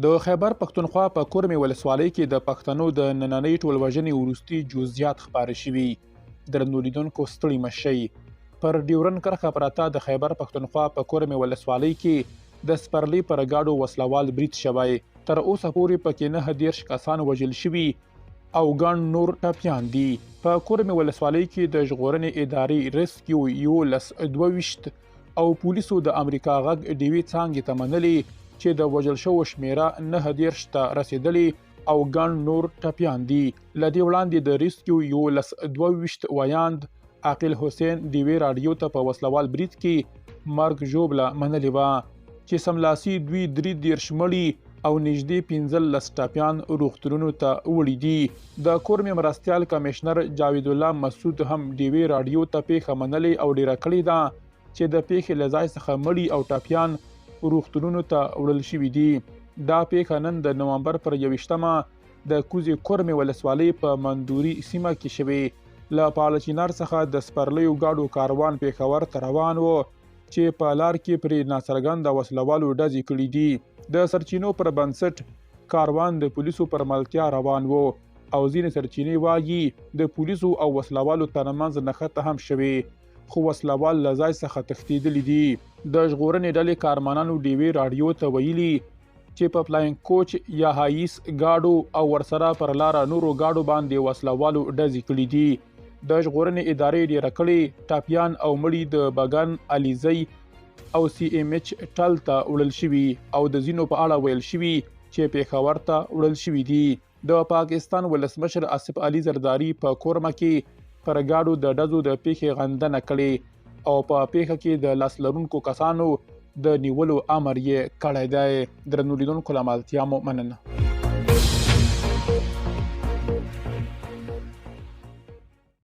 د خیبر پښتونخوا په کورمې ولسوالۍ کې د پښتنو د نننۍ ټولوژنې وروستي جزئیات خپاره شوي. درنو لیدونکو، ستړي مه شئ. پر ډیورن کرښه پرته د خیبر پښتونخوا په کورمې ولسوالۍ کې د سپرلي پر ګاډو وسلوال برید شوی. تر اوسه پورې پکې 39 کسان وژل شوي او ګڼ نور ټپیان دي. په کورمې ولسوالۍ کې د ژغورنې ادارې ریسکیو 1122 او پولیسو د امریکا غږ ډیوې څانګې ته منلې چې د وژل شوو شمېره 39 ته رسېدلې او ګڼ نور ټپیان دي. له دې وړاندې د ریسکیو 1122 ویاند عاقل حسین ډیوې راډیو ته په وسلوال برید کې مرګ ژوبله منلې وه چې سملاسي دوی 33 مړي او نږدې 15 ټپیان روغتونونو ته وړي دي. د کورمې مرستیال کمشنر جاوید الله مسعود هم ډیوې راډیو ته پیښه منلې او ډیره کړې ده چې د پیښې له ځای څخه مړي او ټپیان روغتونونو ته وړل شوي دي. دا پیښه نن د نومبر پر 21مه د کوزې کورمې ولسوالۍ په مندوري سیمه کې شوې. له پالچینار څخه د سپرلیو ګاډو کاروان پېښور ته روان و چې په لار کې پرې ناڅرګنده وسلوالو ډزې کړې دي. د سرچینو پر بنسټ کاروان د پولیسو پر ملتیا روان و او ځینې سرچینې وايي د پولیسو او وسلوالو ترمنځ نښته هم شوې، خو وسلوال له ځای څخه تښتېدلي دي. د ژغورنې ډلې کارمنانو ډیوې راډیو ته ویلي چې په فلاینګ کوچ یا هایس ګاډو او ورسره پر لاره نورو ګاډو باندې وسلوالو ډزې کړې دي. د ژغورنې ادارې ډیره کړې ټپیان او مړي د بګن، علیزی او سی ایم ایچ ټل ته وړل شوي او د ځینو په اړه ویل شوي چې پېښور ته وړل شوي دي. د پاکستان ولسمشر آصف علي زرداري په کورمه کې پر ګاډو د ډزو د پیښې غندنه کړې او په پیښه کې د لاس لرونکو کسانو د نیولو امر یې کړی دی. درنو لیدونکو، له ملتیا مو مننه.